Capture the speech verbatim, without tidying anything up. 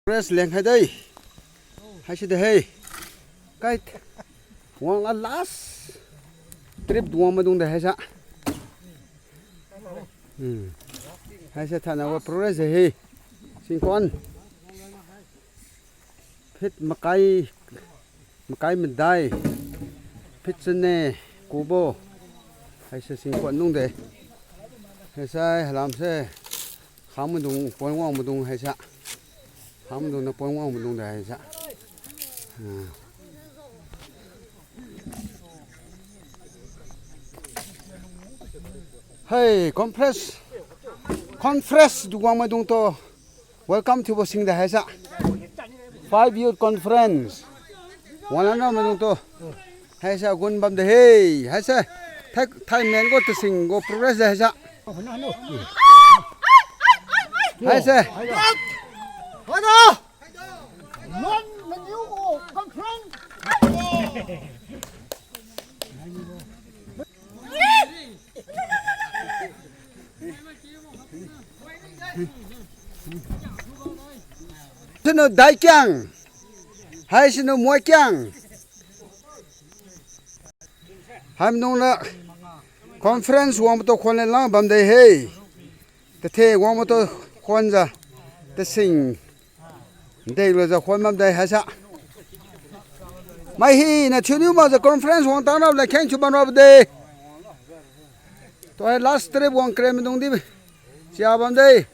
Progress lengkhai de. Haisi de hei. Kai wang la last trip wang maidung de haisa. Hmm. Haise thainai wa progress de hei. Singkuan. Feet makai, makai madai. Feet chane kubo. Haise singkuan dung de. Haisai halamse. Khang maidung, point wang maidung haisa. Khang maidung na point wang maidung de haisa. Ah. Hey, conference. Conference duwang maidung tu. Welcome thiubo sing de haisa. Five Youth Conference. Wanglan ra maidung tu. Haise agun bam de hei. Haise. Thai, Thai men gu tasing gu progress de haisa. Haise. Siniu Daikiang. Haisiniu Moikiang. Haimnung na conference wangbo tu khon le lang bam de hei. Tathe wangbo tu khonjiu. Tasing. Delujiu khon bam de haisa. Mai hina thiuniu makjiu conference wang tang rabo le kheng thiu bam rabo de. Tuhoi last trip wang kre maidung di. Chia bam de.